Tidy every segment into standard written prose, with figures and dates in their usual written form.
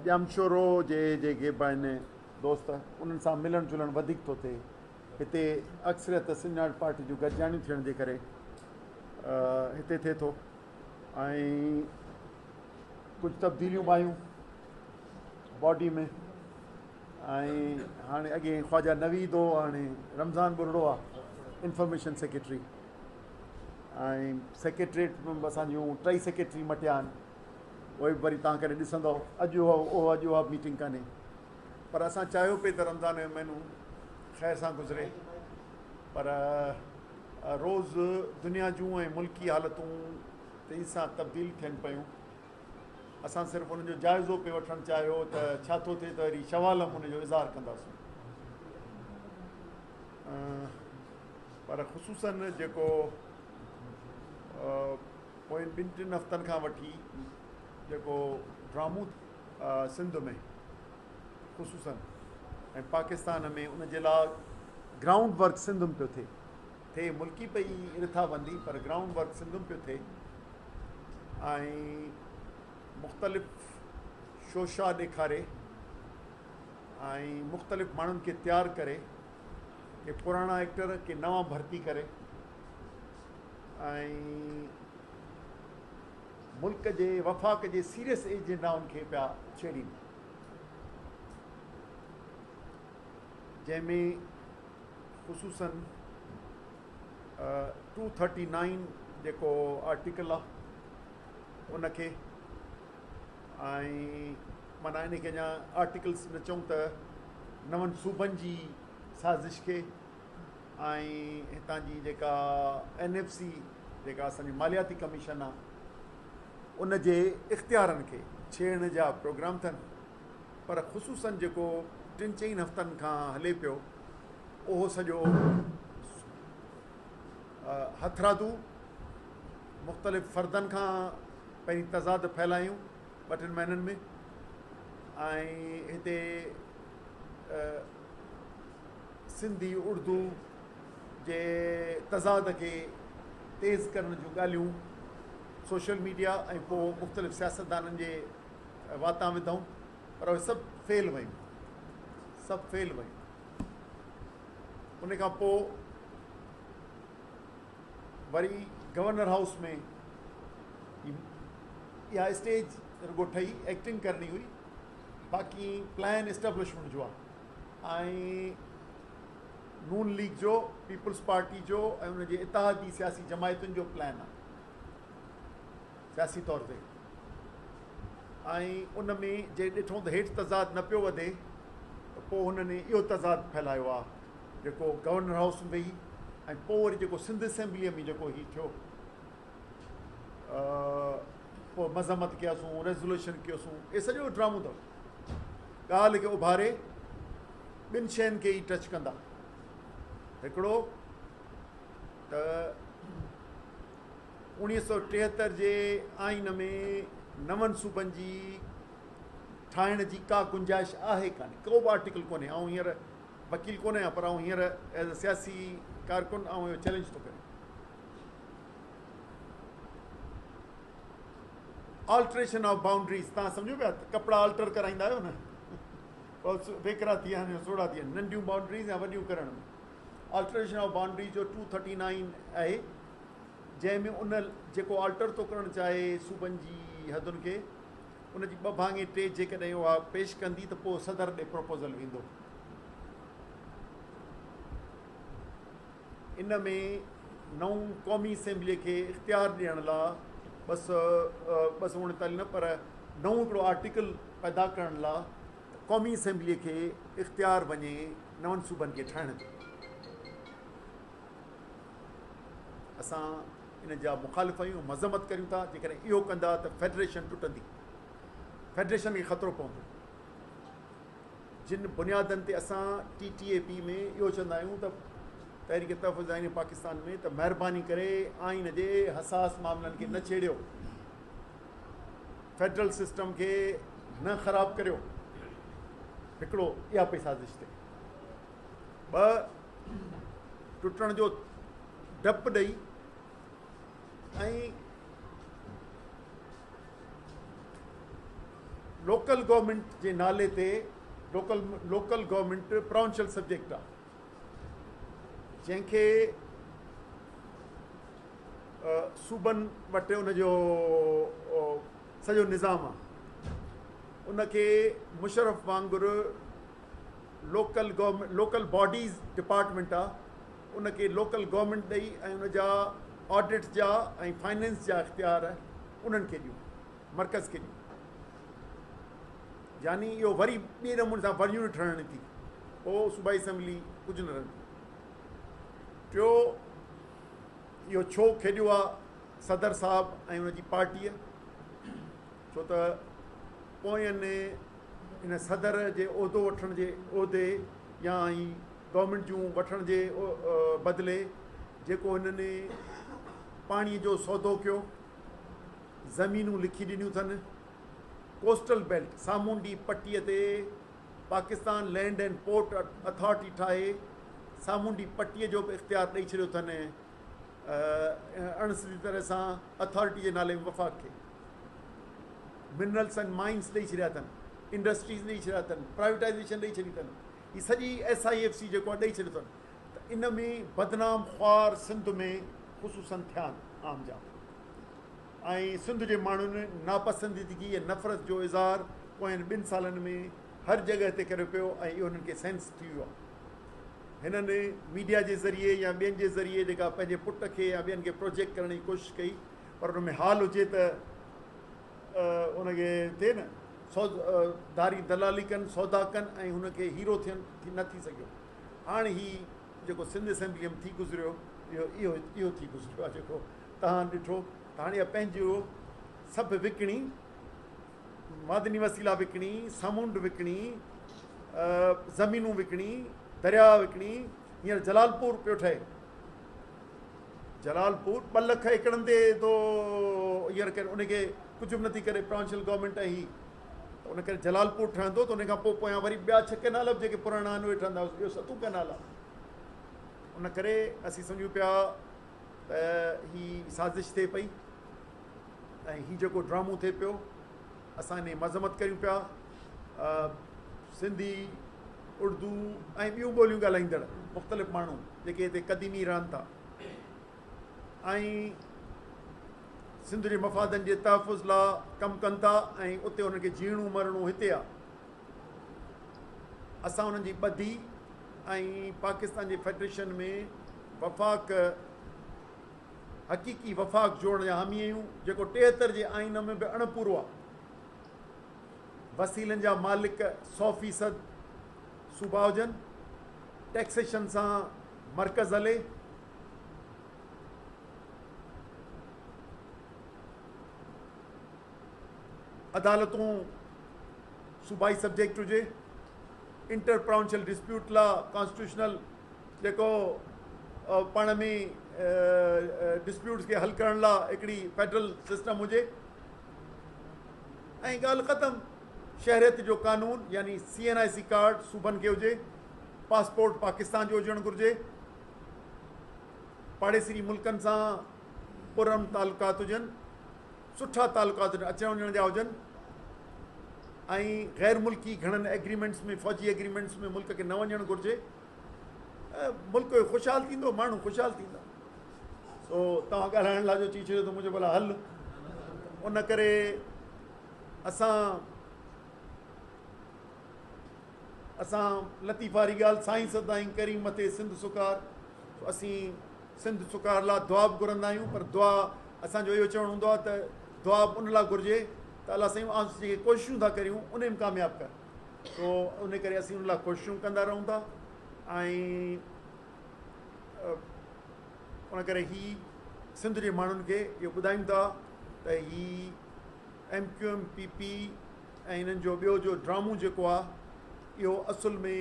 ڄامشورو جي جيڪي به آهن دوست انهن سان ملڻ جلڻ وڌيڪ ٿو ٿئي. هتي اڪثريت سنڌ يونائيٽڊ پارٽي جون گڏجاڻيون ٿيڻ جي ڪري هتي ٿئي ٿو ۽ ڪجهه تبديليون به آيون باڊي ۾ ۽ هاڻي اڳي خواجه نويد هو، هاڻي رمضان ٻرڙو آ انفارميشن سيڪريٽري ۽ سيڪريٽريٽ ۾ به اسان جون ٽئي سيڪريٽري مٽيا آهن. اهي به وري توهان ڪڏهن ڏسندؤ. اڄ اهو اڄ اها به ميٽنگ ڪانهي، پر اسان چاهيو پئي ته رمضان جو مهينو خير سان گذري، پر روز دنيا جون ۽ ملڪي حالتون تيزي سان تبديل ٿين پيون. اسان صرف ان جو جائزو پئي وٺڻ چاهيو ته ڇا ٿو ٿئي، ته وري شوال ۾ ان جو اظهار ڪنداسون. پر خصوصاً جيڪو پوين ٻن ٽن هفتن کان وٺي جيڪو ڊرامو سنڌ ۾ خصوصاً ۽ پاڪستان ۾ ان جي لاء گرائونڊ ورڪ سنڌ ۾ پيو ٿئي، ٿئي ملڪي پئي رٿابندي، پر گرائونڊ ورڪ سنڌ ۾ پيو ٿئي ۽ مختلف شوشا ڏيکاري ۽ مختلف ماڻهن کي تيار ڪري، ڪي پراڻا ايڪٽر ڪي نوان ڀرتي ڪري ۽ ملڪ جي وفاق جي سيريس ايجنڊائن کي پيا ڇيڙين، جنهن ۾ خصوصاً 239 جيڪو آرٽيڪل آ ان کي، ۽ معنيٰ ان کي اڃا آرٽيڪلس نه چئون ته نون صوبن جي سازش کي، ۽ هتان جي جيڪا اين ايف سي جيڪا اسان جي مالياتي ڪميشن آ ان جي اختيارن کي ڇيڙڻ جا پروگرام اٿن. پر خصوصاً جيڪو ٽن چئن هفتن کان هلي پيو اهو سڄو هٿرادو مختلف فردن کان پهرين تضاد ڦهلايون ٻه ٽن مهينن ۾، ۽ هتي سنڌي اردو جي تضاد کي تيز ڪرڻ جون ڳالهيون سوشل ميڊيا ۽ پوء مختلف سياستدانن جي واتان وڌائون، پر اهي سڀ فيل ويون، سڀ فيل ويون. ان کان پوء وري گورنر هائوس ۾ اها اسٽيج رڳو ٺهي، ايڪٽنگ ڪرڻي هئي، باقي پلان اسٽيبلشمينٽ جو آهي ۽ نون ليگ جو، پيپلز پارٽي جو ۽ ان جي اتحادي سياسي جماعتن جو پلان آهي سياسي طور تي. ۽ ان ۾ جي ڏٺو ته هيٺ تضاد نه پيو وڌي ته پوء هنن اهو تضاد ڦهلايو آهي جيڪو گورنر هائوس ۾ ويهي ۽ پوء وري جيڪو سنڌ اسيمبليء ۾ جيڪو هي ٿيو، پوء مذمت ڪياسون، ريزوليوشن ڪيوسون، اهي سڄو ڊرامو اٿو. ڳالهه کي اڀاري ٻن شين کي ئي ٽچ ڪندا، هڪڙو ته 1973 جي آئين ۾ نون صوبن جي ٺاهڻ جي ڪا گنجائش آهي ڪانه، ڪو به آرٽيڪل ڪونهي. آئون هينئر وڪيل ڪونه آهيان، پر آئون هينئر ايز اي سياسي ڪارڪن آئون اهو چئلينج ٿو ڪريان. آلٽريشن آف باؤنڊريز توهان سمجهو پيا ته ڪپڙا آلٽر ڪرائيندا آهيو نه، ويڪرا ٿي ويا آهن يا سوڙها ٿي ويا آهن، ننڍيون باؤنڊريز يا وڏيون ڪرڻ ۾ آلٽريشن آف باؤنڊريز جو 239 آهي، جنهن ۾ ان جيڪو آلٽر ٿو ڪرڻ چاهي صوبن جي حدن کي، ان جي ٻه ڀاڱي ٽي جيڪڏهن اها پيش ڪندي ته پوء صدر ڏي پروپوزل ويندو. ان ۾ نئون قومي اسيمبليء کي اختيار ڏيڻ لا 239 نه پر نئون هڪڙو آرٽيڪل پيدا ڪرڻ لا ته قومي اسيمبليء کي اختيار وڃي نون صوبن کي ٺاهڻ جو. اسان ان جا مخالف آهيون، مذمت ڪريون ٿا. جيڪڏهن اهو ڪندا ته فيڊريشن ٽٽندي، فيڊريشن کي خطرو پوندو. جن بنيادن تي اسان ٽي ٽي اي پي ۾ اهو چوندا آهيون ته تحريڪ تحفظ آئين پاڪستان ۾ ته مهرباني ڪري آئين جي حساس معاملن کي نه ڇيڙيو، فيڊرل سسٽم کي نه خراب ڪريو. هڪڙو اها پئي سازش ٿئي، ٻه ٽٽڻ جو ڊپ ڏئي ۽ لوڪل گورنمينٽ جي نالي تي local local government provincial subject آ جنهن کي صوبن وٽ ان جو سڄو نظام آ ان کي مشرف وانگر local government local bodies department آ ان کي لوڪل گورنمينٽ ڏئي ۽ ان جا آڊٽ جا ۽ فائننس جا اختيار انهن کي ڏيون مرڪز کي ڏيون يعني اهو وري ٻئي نموني سان ون يونٽ ٺهڻ ٿي پوء صوبائي اسيمبلي ڪجهه نه رهندي. ٽيو اهو ڇو کيڏيو آ صدر صاحب ۽ ان جي پارٽيء ڇو ته پوئين ان صدر جي عهدو وٺڻ جي عهدي يا ۽ گورنمينٽ جون وٺڻ جي بدلي جيڪو هنن پاڻي جو سودو ڪيو زمينون لکي ڏنيون اٿن ڪوسٽل بيلٽ سامونڊي پٽي تي Pakistan land and port authority ٺاهي سامونڊي پٽي جو به اختيار ڏئي ڇڏيو اٿن اڻ سڌي طرح سان اٿارٽي جي نالي ۾ وفاق کي منرلس اينڊ مائنس ڏئي ڇڏيا اٿن انڊسٽريز ڏئي ڇڏيا اٿن پرائيويٽائزيشن ڏئي ڇڏي اٿن هي سڄي ايس I F C جيڪو آهي ڏئي ڇڏيو اٿن ته ان ۾ بدنام خوار سنڌ ۾ خصوصن ٿيا آهن عام جام ۽ سنڌ جي ماڻهن ناپسنديدگي ۽ نفرت جو اظهار پوين ٻن سالن ۾ هر جڳهه تي ڪريو پيو ۽ اهو هنن کي سينس ٿي ويو آهي. هنن ميڊيا جي ذريعي يا ٻين جي ذريعي جيڪا پنهنجي پٽ کي يا ٻين کي پروجيڪٽ ڪرڻ جي ڪوشش ڪئي پر ان ۾ حال هجي ته ان کي ٿئي نه سو ڌاري دلالي ڪن سودا ڪن ۽ هن کي هيرو ٿين نه ٿي سگهيو. هاڻ هي جيڪو سنڌ اسيمبليء ۾ ٿي گذريو اهو اهو اهو ٿي گذريو آهي جيڪو توهان ڏٺو ته هاڻي اها پنهنجو سڀ وڪڻي، معدني وسيلا وڪڻي، سمنڊ وڪڻي، زمينون وڪڻي، درياء وڪڻي، هينئر جلالپور پيو ٺهي. جلالپور 2 لک ايڪڙن تي ٿو هينئر ڪري ان کي ڪجهه به نٿي ڪري پراونشل گورنمينٽ ۽ هي ته ان ڪري جلالپور ٺهندو ته ان کان پوء پويان وري ٻيا 6 ڪئنال به جيڪي پراڻا آهن اهي ٺهندا ٻيو ستون ڪئنال آهي. ان ڪري اسين سمجهون پيا ته هي سازش ٿئي پئي ۽ هي جيڪو ڊرامو ٿئي پيو اسان ان جي مذمت ڪريون پيا. سنڌي، اردو ۽ ٻيون ٻوليون ڳالهائيندڙ مختلف ماڻهو جيڪي هتي قديمي رهن ٿا ۽ سنڌ جي مفادن جي تحفظ لا ڪم ڪن ٿا ۽ اتي انهن کي جيئڻو مرڻو هتي آ. اسان انهن جي ٻڌي ۽ پاڪستان جي فيڊريشن ۾ وفاق حقيقي وفاق جوڙڻ جا حامي آهيون جيڪو 73 جي آئين ۾ به اڻ پورو آ. وسيلن جا مالڪ 100% صوبا هجن، ٽيڪسيشن سان مرڪز هلي. عدالتون صوبائي سبجيڪٽ هجي، انٽر پراونشل ڊسپيوٽ لا ڪانسٽيٽيوشنل جيڪو پاڻ ۾ ڊسپيوٽس کي حل ڪرڻ لا هڪڙي فيڊرل سسٽم هجي ۽ ڳالهه ختم. شهريت جو قانون يعني سي اين آء سي ڪارڊ صوبن کي هجي، پاسپورٽ پاڪستان جو هجڻ گهرجي، پاڙيسري ملڪن سان پرامن تعلقات هجن، سٺا تعلقات هجن، اچڻ وڃڻ جا هجن ۽ غير ملڪي گهڻن ايگريمينٽس ۾ فوجي ايگريمينٽس ۾ ملڪ کي نه وڃڻ گهرجي. ملڪ خوشحال ٿيندو، ماڻهو خوشحال ٿيندا. سو توهان ڳالهائڻ لاء جو چئي ڇڏيو ته منهنجو ڀلا هل. ان ڪري اسان اسان لطيف واري ڳالهه سائين سدائين ڪرين مٿي سنڌ سڪار. سو اسين سنڌ سڪار لاء دعا به گهرندا آهيون پر دعا اسان جو اهو چوڻ هوندو آهي ته دعا به ان لاء گهرجي ته الله سائين آن جيڪي ڪوششون ٿا ڪريون ان ۾ ڪامياب ڪر. سو ان ڪري اسين ان لاء ڪوششون ڪندا رهون ٿا ۽ ان ڪري هي سنڌ جي ماڻهن کي اهو ٻڌايون ٿا ته هي M Q M P P ۽ انهن جو ٻيو جو ڊرامو جيڪو آهي اهو اصل ۾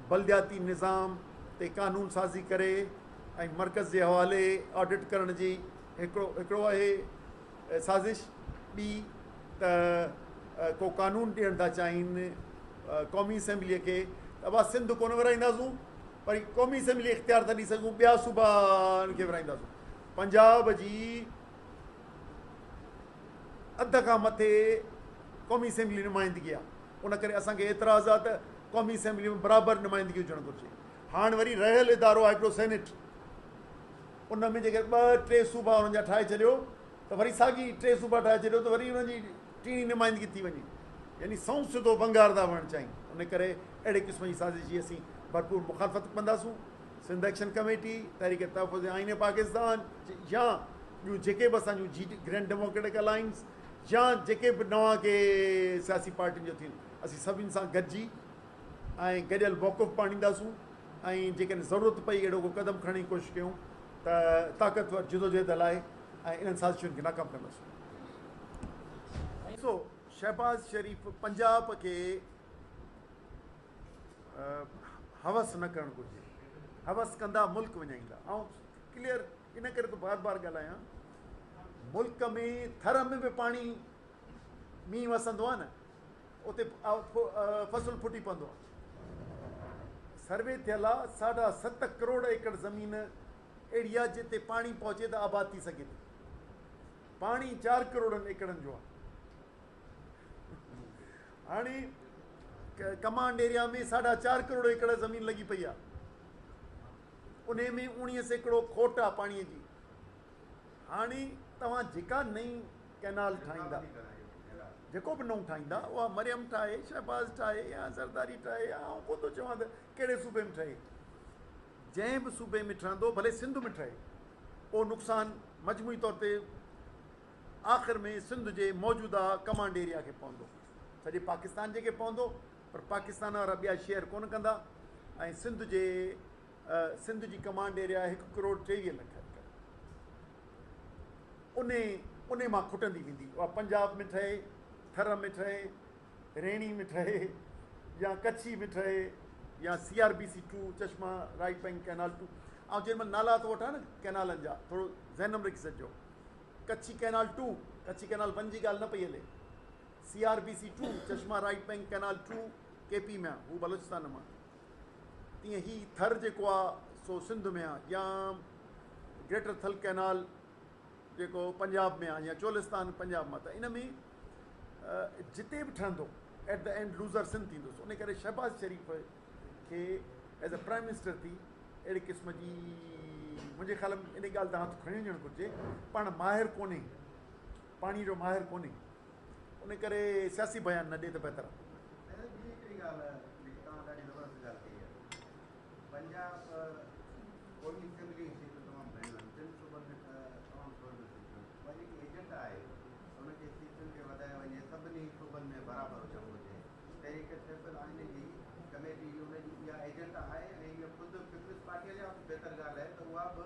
بلدياتي نظام تي قانون سازي ڪري ۽ مرڪز جي حوالي آڊٽ ڪرڻ جي هڪڙو آهي سازش، ٻي ته ڪو قانون ڏيڻ ٿا چاهين قومي اسيمبليء کي ته ابا سنڌ ڪونه ورهائينداسون پر قومي اسيمبلي اختيار ٿا ڏئي سگهون ٻيا صوبا کي ورهائينداسون. پنجاب جي اڌ کان مٿي قومي اسيمبلي نمائندگي آهي ان ڪري اسان کي اعتراض آهي ته قومي اسيمبلي ۾ برابر نمائندگي هجڻ گهرجي. هاڻ وري رهيل ادارو آهي هڪڙو سينيٽ ان ۾ جيڪر ٻه ٽي صوبا انهن جا ٺاهي ڇڏيو ته وري ساڳي ٽي صوبا ٺاهي ڇڏيو ته وري انهن جي ٽيڻي نمائندگي ٿي وڃي يعني سنئون سڌو ونگار ٿا وهڻ چاهين ان ڪري اهڙي قسم جي سازش جي اسين ڀرپور مخالفت ڪنداسون. سنڌ ايڪشن ڪميٽي، تحريڪ تحفظ آئين پاڪستان يا ٻيون جيڪي به اسان جون جي گرينڊ ڊيموڪريٽڪ الائنس يا جيڪي به نوان ڪي سياسي پارٽين جو ٿين اسين سڀني سان گڏجي ۽ گڏيل موقف پاڻينداسون ۽ جيڪڏهن ضرورت پئي اهڙو ڪو قدم کڻڻ جي ڪوشش ڪيون ته طاقتور جدوجهد هلائي ۽ انهن سازشن کي ناڪام ڪنداسون. ڏسو شهباز شريف پنجاب کي حوس نه ڪرڻ گهرجي، حوس ڪندا ملڪ وڃائيندا. آئون ڪليئر ان ڪري ٿو بار بار ڳالهايان، ملڪ ۾ ٿر ۾ به پاڻي مينهن وسندو آهي نه اتي فصل ڦٽي پوندو آهي. سروي ٿيل آهي 7.5 ڪروڙ ايڪڙ زمين اهڙي آهي جتي پاڻي پهچي ته آباد ٿي سگهي ٿي. پاڻي 4 ڪروڙن ايڪڙن جو آهي. هاڻي ڪمانڊ ايريا ۾ 4.5 ڪروڙ ايڪڙ زمين لڳي پئي آهي، انهي ۾ 19% کوٽ آهي پاڻي جي. هاڻي توهان جيڪا نئين ڪئنال ٺاهيندا، جيڪو به نئون ٺاهيندا، اها مريم ٺاهي، شهباز ٺاهي يا زرداري ٺاهي يا آئون ڪونه ٿو چوان ته ڪهڙي صوبي ۾ ٺهي، جنهن به صوبي ۾ ٺهندو ڀلي سنڌ ۾ ٺهي، اهو نقصان مجموعي طور تي آخر ۾ سنڌ جي موجوده ڪمانڊ ايريا کي پوندو، سڄي پاڪستان جي کي پوندو پر پاڪستان وارا ٻيا شيئر ڪونه ڪندا ۽ سنڌ جي سنڌ جي ڪمانڊ ايريا 1 ڪروڙ 23 لک ايڪڙ انهي انهي مان کٽندي ويندي، اها پنجاب ۾ ٺهي، ٿر ۾ ٺهي، ريڻي ۾ ٺهي يا ڪڇي ۾ ٺهي يا C R B C 2 Chashma right bank canal 2. آئون جنهن مهل نالا ٿو وٺان نه ڪئنالن جا ٿورو ذهن ۾ رکي ڇڏجو، ڪڇي ڪئنال 2، ڪڇي ڪئنال 1 جي ڳالهه نه پئي هلي، C R B C 2 Chashma right bank canal 2 K P ۾ آ، هو بلوچستان مان، تيئن هي ٿر جيڪو آ سو سنڌ ۾ آ، يا گريٽر ٿل ڪئنال جيڪو پنجاب ۾ آ يا چولستان پنجاب مان، ته ان ۾ جتي به ٺهندو eight the and loser Sindh ٿيندو. ان ڪري شهباز شريف کي ايز اي پرائم منسٽر ٿي اهڙي قسم جي منهنجي خيال ۾ ان ڳالهه تان هٿ کڻي وڃڻ گهرجي. پاڻ ماهر ڪونهي، پاڻي جو ماهر ڪونهي، ان ڪري سياسي بيان نه ڏي ته بهتر آهي. ۽ ٻي هڪڙي ڳالهه جيڪي توهان ڏاڍي زبردست ڳالهه ڪئي آهي، پنجاب قومي اسيمبلي جون سيٽون تمام گهڻيون آهن، ٽن صوبن ۾ ته تمام ٿوريون سيٽون آهن، اها جيڪي ايجنڊا آهي ان کي سيٽن کي وڌايو وڃي، سڀني صوبن ۾ برابر هجڻ گهرجي. تحريڪ تحفظ آئين جي ڪميٽي جي ان جي اها ايجنڊا آهي ۽ اها خود پيپلز پارٽيء لاء به بهتر ڳالهه آهي ته اها به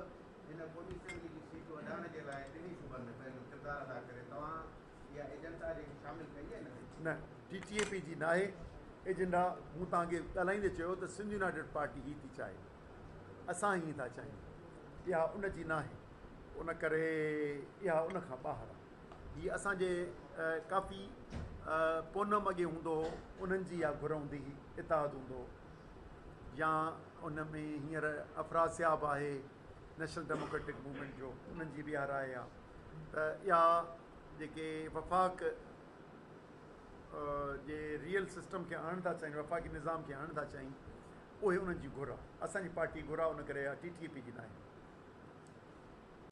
هن قومي اسيمبلي جون سيٽون وڌائڻ جي لاء ٽنهي صوبن ۾ پنهنجو ڪردار ادا ڪري. توهان اها ايجنڊا جيڪي شامل ڪئي آهي ان ۾؟ نه، ٽي ٽي اي پي جي ناهي ايجنڊا. مون توهان کي ڳالهائيندي چيو ته سنڌ يونائيٽيڊ پارٽي هي ٿي چاهي، اسان هيئن ٿا چاهيون، اها ان جي ناهي، ان ڪري اها ان کان ٻاهر آهي. هي اسان جي ڪافي پونم اڳي هوندو هو، انهن جي اها گهر هوندي هئي، اتحاد هوندو هو، يا ان ۾ هينئر افراسياب آهي نيشنل ڊيموڪريٽڪ موومينٽ جو، انهن جي به اها راء آهي ته اها جيڪي وفاق جي ريئل سسٽم کي آڻڻ ٿا چاهين، وفاقي نظام کي آڻڻ ٿا چاهين، اهي انهن جي گهر آهي، اسان جي پارٽي گهر آهي، ان ڪري اها ٽي ٽي اي پي جي ناهي.